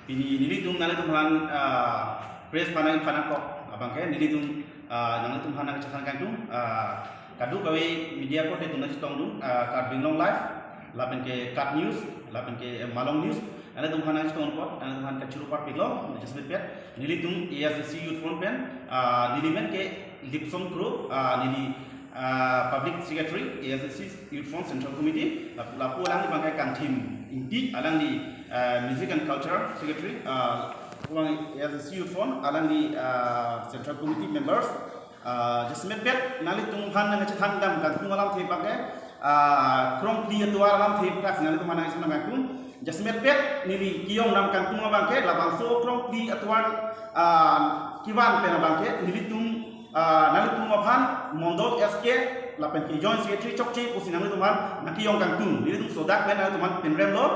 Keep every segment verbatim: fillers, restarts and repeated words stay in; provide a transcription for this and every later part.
Pini nelitum nanglitum aphan, ah, press aphan nangphan nangkok abangke nelitum, ah, nanglitum aphan nangchethan kangtung, ah, kadokave media korte atum nangchetongdun, ah, Karbi Anglong Live, lapen ke KAT News, lapen ke, eh, Malong News, nanglitum aphan nangchetong apot, nanglitum aphan kachoro parpiklo, jasemet pet, nelitum A S D C Youth Front pen, ah, neli men ke Lipson Kro, ah, neli, ah, Public Secretary, A S D C Youth Front Central Committee, lap-, lapu alangli abangke Kangthim Ingti, alangli, ah, Music and Culture Secretary, ah, abang A S D C Youth Front, alangli, ah, Central Committee members, ah, jasemet pet, nanglitum aphan nangchethan dam kangtung alamthe abangke, ah, krongphli atovar alamthe aphan nanglitum aphan nangchethan dam kangtung, jasemet pet, neli kejong dam kangtung abangke, labangso krongphli atovar, ah, kevan pen abangke, nelitum, ah, nanglitum aphan Mondol S K lapen ke Joint Secretary chokche pusi nanglitum aphan nangkejong kangtung. Nelitum sodak pen nanglitum aphan pinremlo.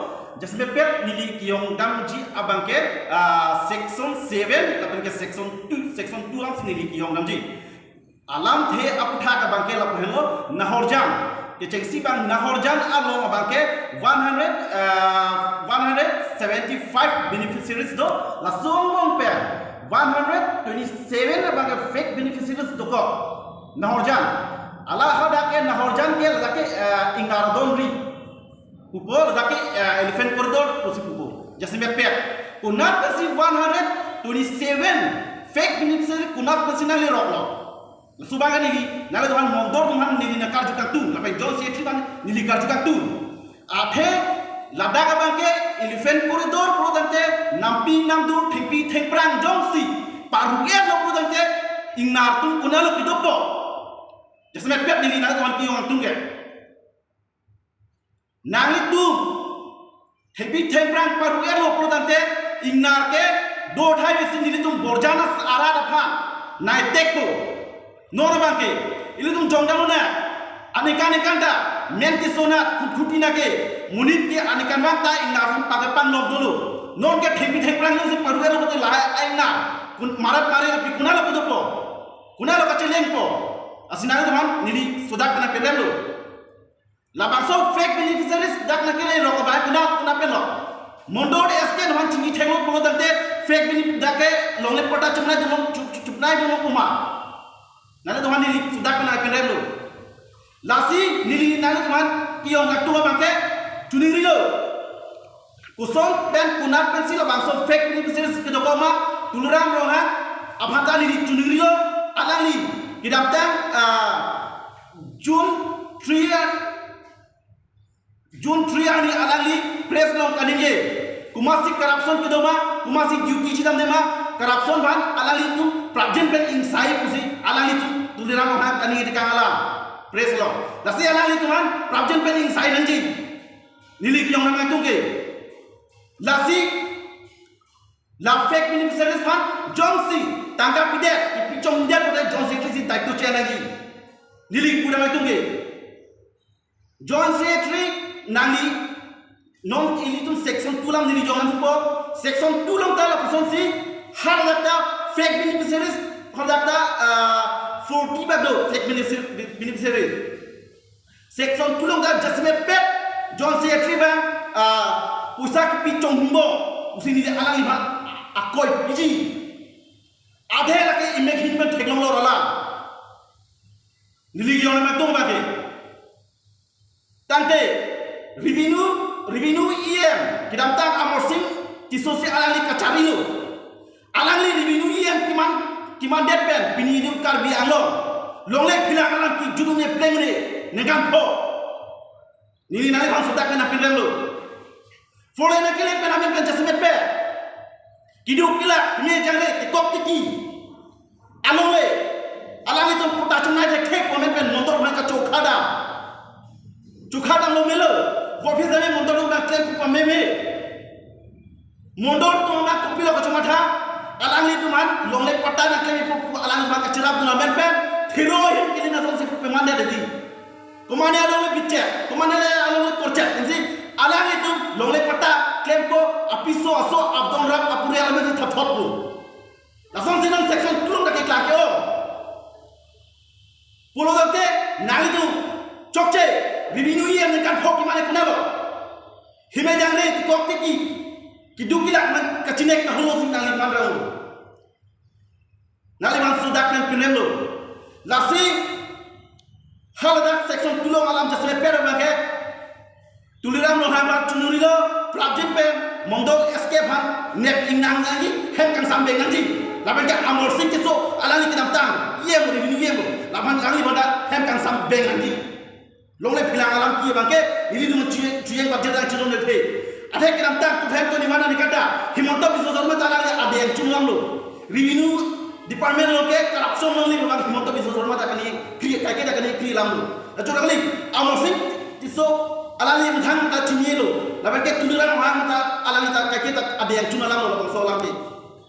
Jasemet pet neli kejong damji abangke, ah, section seven lapen ke section two, section two alamsi neli kejong damji. Alamthe aputhak abangke lapu henlo Nahorjan. Kechengsi abang Nahorjan along abangke one hundred, ah, one hundred seventy-five beneficiaries do, laso angbong pen one hundred twenty-seven abangke fake beneficiaries dokok. Nahorjan. Ala hadak ke Nahorjan ke ladak ke, eh, ingnar adon ri pupo, ladak ke, eh, elephant corridor pusi pupo. Jasemet pet. Konat pensi one hundred twenty-seven fake beneficiary konat pensi nangleroklo. Laso abang neli, nanglitum aphan Mondol atum aphan neli nangkarju kangtung, lapen Joint Secretary aphan neli karju kangtung. Athe ladak abangke elephant corridor pulo tangte nampi namdur thengpi thengphrang jongsi paru-etlo pulo tangte ingnar atum konatlo kedopo. Jasemet pet neli nanglitum aphan kejong kangtung ke. Nanglitum thengpi thengphrang paru-etlo pulo tangte ingnar ke do thai besi nelitum Borjan arat aphan nangtekpo. Non abangke ilitum jongdam una, aningkan aningkan ta men kesonat khutkhut ina ke monit ke aningkanvang ta ingnar atum pake panlok dolo. Non ke thengpi thengphrang nangsi paru-etlo pulote lahai a-ingnar kun marat mari api konatlo kedopo, konatlo kachelengpo. Lasi nanglitum aphan neli sodak pen nangpinremlo. Labangso fake beneficiaries dak nangkelerok abang konat konat penlo. Mondol S K aphan chingki theklo pulo tangte fake beneficiary dak ke longle patta chungnai dun long chu-, chu-, chungnai dun long puma. Nanglitum aphan neli sodak pen nangpinremlo. Lasi neli nanglitum aphan kejong kangtung abangke chiningrilo. Koson pen konat pensi labangso fake beneficiaries kedokok ma, Tuliram Ronghang aphan ta neli chiningrilo, alangli kedamtang, ah, June three, June three arni alangli press along kaningje. Komatsi corruption kedo ma, komatsi duty chedamde ma, corruption aphan alanglitum prapjin pen ingsai pusi alanglitum Tuliram Ronghang kaningje tekang alam press along. Lasi alanglitum aphan prapjin pen ingsai nangji. Neli kejong nang nangtung ke. Lasi la fake beneficiaries aphan jongsi tangka pidet, kipi chongdet pulote Joint Secretary si daityo che nangji. Neli pu nang nangtung ke. Joint Secretary nangli non ilitum section two alam neli jong nangpo. Section two along ta lapusonsi hadak ta fake beneficiaries, hadak ta, ah, forty bak do fake benefici-, beneficiaries. Section two along ta jasemet pet Joint Secretary abang, ah, poisa kipi chonghumbo pusi neli alangliphan akoi piji. Athe lake imek hin pen theklonglo rala. Neli kejong nang nangtung abangke. Tangte revenue, revenue E M kedamtang Amarsing Tisso si alangli kacharlilo. Alangli revenue E M keman, kemandet pen pini itum Karbi Anglong longle philang alam kejut un-e pleng un-e ningkan pho. Neli nangliphan sodak pen nangpinremlo. Four lane nangkele pen amen pen jasemet pet. Keduk kelak, me jangre, tekok teki. Alongle, alanglitum patta chungnai thekthek pu amen pen Mondol aphan kachokha dam. Chokha damlo melo, office ave Mondol atum abang klem pu pameme. Mondol atum abang kopilo kachomatha, alanglitum aphan longle patta nangklem pu pu alanglitum abang kacherapdun amen pen, thiro ahin kelin asonsi pu pemande dedi. Komane alongle bichet, komane alongle korchet, insi alanglitum longle patta klempo, apiso aso, abdong ram apuri alam si thapthotpo. Lasonsi non section two along ta keklang ke-o. Pulo tangte nanglitum chokche, revenue E M ningkan pho kemane konatlo. Hime jangre, tekok teki. Keduk kelak nangkachinek kahelo si nangli manrang lo. Nangli man sudak nangpinemlo. Lasi haladak section two along alam jasemet pet abangke Tuliram Ronghang aphan chunurilo, prapjin pen Mondol S K aphan nep ingnang nangji, hem kangsam beng nangji. Lapen ke Amar Sing Tisso alangli kedamtang E M, revenue E M, laphan alangli aphan ta hem kangsam beng nangji. Longle philang alam ke abangke, nelitum chuyeng, chuyeng budget ang chilon le the. Athe kedamtang two thousand twenty-one arni kada Himanta Biswa Sarma ta alangli adeng chunlamlo. Revenue department along ke corruption longle abang Himanta Biswa Sarma ta kali kri, kaike ta kali kri lamlo. Ajo kali Amar Sing Tisso alangli methang ta chinilo. Lapen ke Tuliram Ronghang ta alangli ta kaike ta adeng chunlamlo labangso alam ke.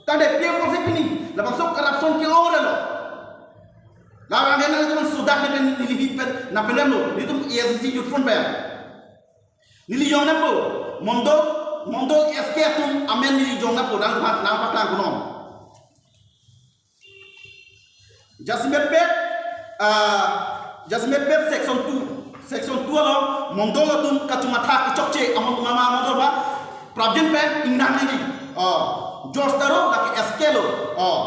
Tangte P M Awas pini labangso corruption ke-ong relo. Labang ke nangtum sudak ne pen neli hi pen nangpinemlo, nelitum A S D C Youth Front pen. Neli jong nangpo, Mondol, Mondol S K atum amen neli jong nangpo, nang, nangpaklang kunom. Jasemet pet, ah, jasemet pet section two, section two along, Mondol atum kachomatha kechokche, amon mama Mondol ba, prapjin pen ingnang nangji. Oh, George Taro lake S K lo. Oh,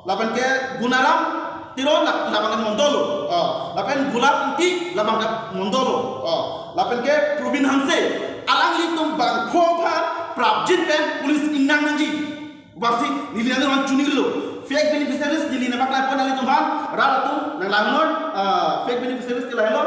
lapen ke Gunaram Teron la-, labang ke Mondol lo. Oh, lapen Gulab Ingti labang ke Mondol lo. Oh, lapen ke Probin Hanse, alanglitum bangpho aphan prapjin pen police ingnang nangji. Basi neli nanglitum aphan chunilo. Fake beneficiaries neli nangpaklangpo nanglitum aphan. Rat atum nanglang non, ah, fake beneficiaries ke lahelo.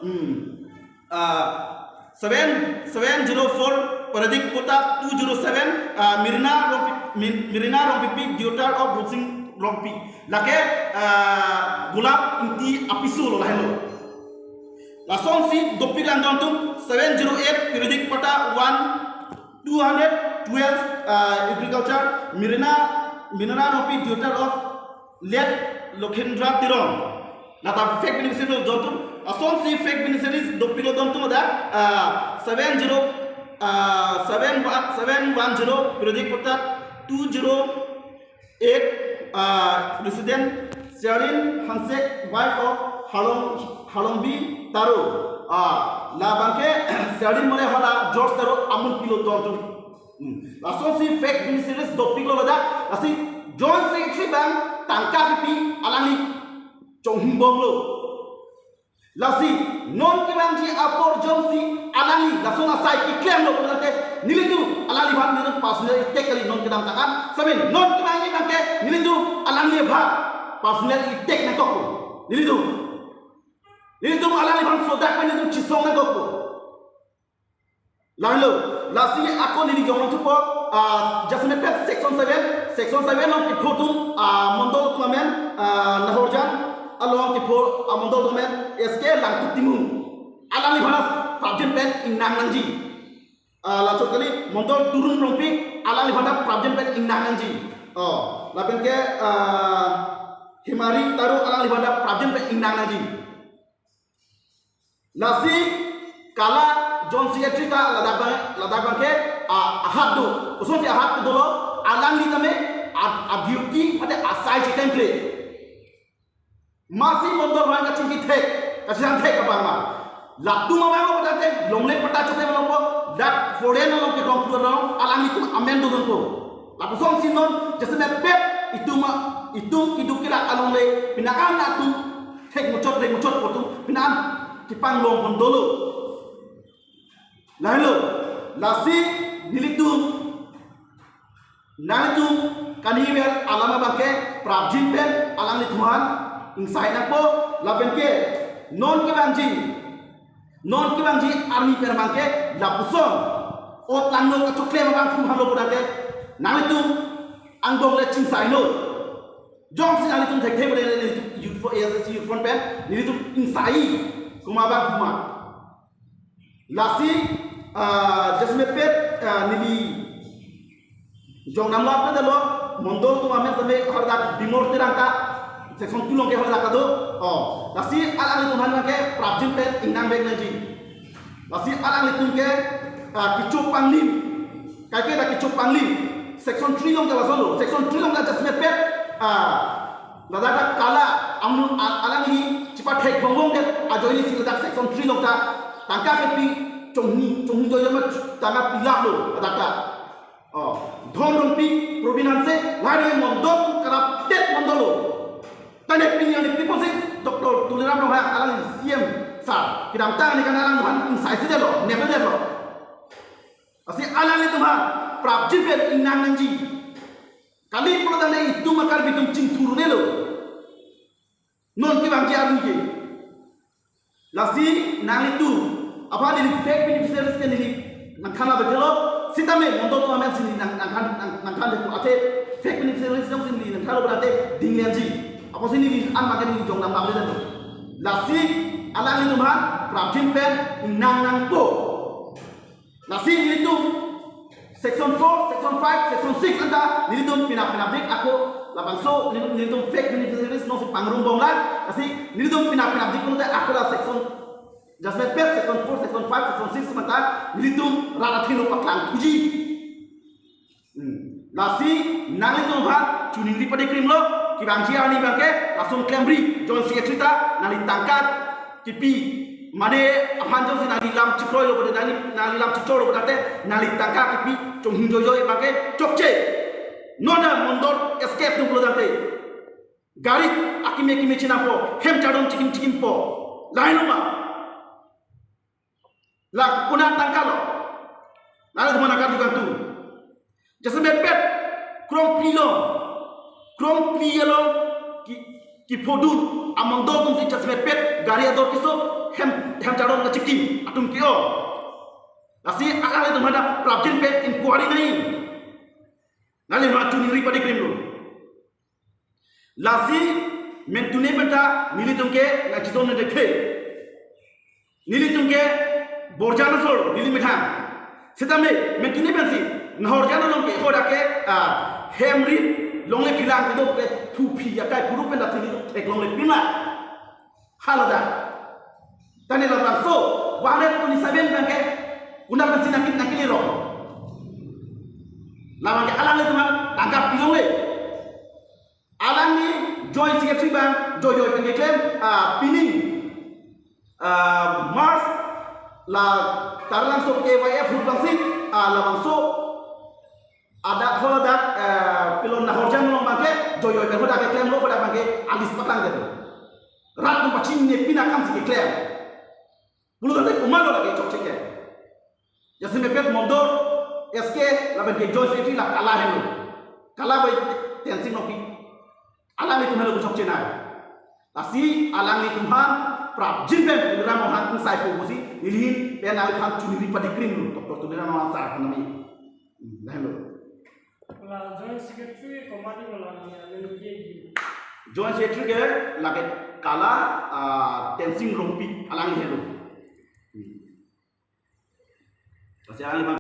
Hmm. Ah, seven, seven zero four Paredik Patta two zero seven, ah, Mirina Rongpi-, Mi-, Mirina Rongpipi, daughter of Rupsing Rongpi. Lake, ah, Gulab Ingti apiso lo lahelo. Lasonsi dopik langdon atum seven zero eight Paredik Patta one two hundred twelve, ah, agriculture, Mirina, Mirina Rongpi, daughter of late Lokhendra Teron. Lata fake beneficiaries dodun atum, lasonsi fake beneficiaries dopik lo don atum ada, ah, seven zero, ah, seven one, seven one zero Paredik Patta two zero eight, ah, resident Sherlyn Hanse, wife of Harlong, Harlongbi Taro. Ah, labang ke Sherlyn mane hala George Taro amunpi lo don atum. Hmm. Lasonsi fake beneficiaries dopik lo ladak, lasi joint secretary abang tangka kipi alangli chonghum bomlo. Lasi non kevangji apor jongsi alangli lason asai keklemlo pulote nelitum alangliphan nelitum personal attack kali non kedamtang an. Sami non kevangji abangke nelitum alangliphan personal attack nangkokpo. Nelitum, nelitum alangliphan sodak pen nelitum chisong nangkokpo. Lahelo, lasi ako neli jong nangthupo, ah, jasemet pet section seven, section seven along kepho atum, ah, Mondol atum amen, ah, Nahorjan along kepho, ah, Mondol atum amen, S K Langtuk Timung. Alangliphan ta prapjin pen ingnang nangji. Ah, lachot kali, Mondol Turum Rongpi, alangliphan ta prapjin pen ingnang nangji. Oh, lapen ke, ah, Himari Taro alangliphan ta prapjin pen ingnang nangji. Lasi kala joint secretary ta ladak abang, ladak abangke, ah, ahat do. Kosonsi ahat dolo, alangli tame a, a duty mate asai chitemple. Masi Mondol aphan kachingki thek, kachingki thek abang ma. Latum abang lo pada te, longle patta chokle abang lo po, dak foreign along ke rong pura rong, alanglitum amen dodunpo. Lapusonsi non, jasemet pet, itum a, itum keduk kelak alongle, pini an atum thek muchot, thek muchot pu atum, pini an kepanglong pon dolo. Lahelo, lasi nelitum, nanglitum kaniver alam abangke prapjin pen alanglitum aphan ingsai nangpo, lapen ke non kevangji, non kevangji army pen abangke lapuson ot langno kachoklem abang pu halo pu dak ke nanglitum angbong le chingsailo. Jongsi nanglitum thekthe bole nelitum Youth Front, A S D C Youth Front pen nelitum ingsai, komat abang komat. Lasi, ah, jasemet pet, ah, neli jong namlap na dalo, Mondol atum amen tame haladak Bimol Terangta, section two along ke haladak ta do. Oh, lasi alanglitum aphan abangke prapjin pen ingnang bek nangji. Lasi alanglitum ke, ah, kecho panglim. Kaike ta kecho panglim. Section three along ke lason lo. Section three along ke jasemet pet, ah, ladak ta kala, amun, a, alangli chepathek bongbong ke ajoine si ladak section three along ta tangka kepi chonghum, chonghum jojo ma tangka pilak lo ladak ta. Oh, Dhon Rongpi, Probin Hanse, lahai mondol atum corrupted mondol lo. Tane pini ani people si Doctor Tuliram Ronghang alang C M sir, kedamtang ani kan alang han ingsai si detlo, never detlo. Lasi alanglitum aphan prapjin pen ingnang nangji. Kali pulo tangte itum a-Karbi atum chingthur un-elo. Non kevangji arni ke. Lasi nanglitum aphan neli fake beneficiaries ke neli nangthan abang ke lo, sitame mondol atum amen si neli nang, nangthan, nang, nangthan de athe fake beneficiaries jongsi neli nangthanlo pulote dinglenji. Apotsi neli an makan neli jong nang bang de. Lasi alanglitum aphan prapjin pen ingnang nangpo. Lasi nelitum section four, section five, section six anta nelitum pinap pinapdik ako, labangso nelitum, nelitum fake beneficiaries nongsi pangrumbom lang. Lasi nelitum pinap pinapdik pulote ako la section, just like that, section four, section five, section six anta nelitum rat athengno paklang thuji. Hmm. Lasi nanglitum aphan choningri padikrimlo, kevangji arni abang ke lason klemri, joint secretary ta nangli tangka kipi, mane aphan jongsi nangli lam chikroilo pulote, nangli, nangli lam chichorlo pulote, nangli tangka kipi chonghing joijoi abang ke chokche. Non ta mondol escape atum pulo tangte gari akeme keme chenampo, hem chardom chikim chikimpo. Lahai lo ma? La konat tangka lo? Nanglitum aphan nangkarju kangtung. Jasemet pet krongphli along, krongphli along ki, kephodun amondol atum si jasemet pet gari ador keso, hem, hem chardom kachikim atum ke-ong. Lasi alanglitum aphan ta prapjin pen inquiry nangji. Nanglitum aphan choningri padikrimlo. Lasi mentune pen ta nelitum ke nangchedondun dekhe. Nelitum ke borjan asor neli methang. Sitame mentune pensi nahorjan along ke hadak ke, ah, hem rit longle philang kedo ke phuphi akai phuru pen ta thili theklongle pima. Hala ta. Tane labangso one hundred twenty-seven abang ke konat pensi nangkip nangkele rong? Labang ke alanglitum aphan tangka pilongle. Alangli joint secretary abang joijoi pen keklem, ah, pining, ah, March la Taralangso K Y F ahut abang si, ah, labangso adak hol adak, eh, pilon nahorjan along abang ke joijoi pen hadak keklemlo, hadak abang ke a-list paklang det. Rat atum pachinine pin akam si keklem. Pulo tangte komatlo lake chokche ke? Jasemet pet mondol S K lapen ke joint secretary la kala henlo. Kala bai Tensing Rongpi. Alanglitum henlo kechokche nai. Lasi alanglitum aphan prapjin pen Tuliram Ronghang ingsaipo pusi neli ahin pen nanglitum aphan choningri padikrimlo, Doctor Tuliram Ronghang sir aphan nami. Hmm, lahenlo. La joint secretary komatlo la ni amen ye. Joint secretary ke lake kala, ah, Tensing Rongpi alangli henlo. Hmm. Lasi alangli aphan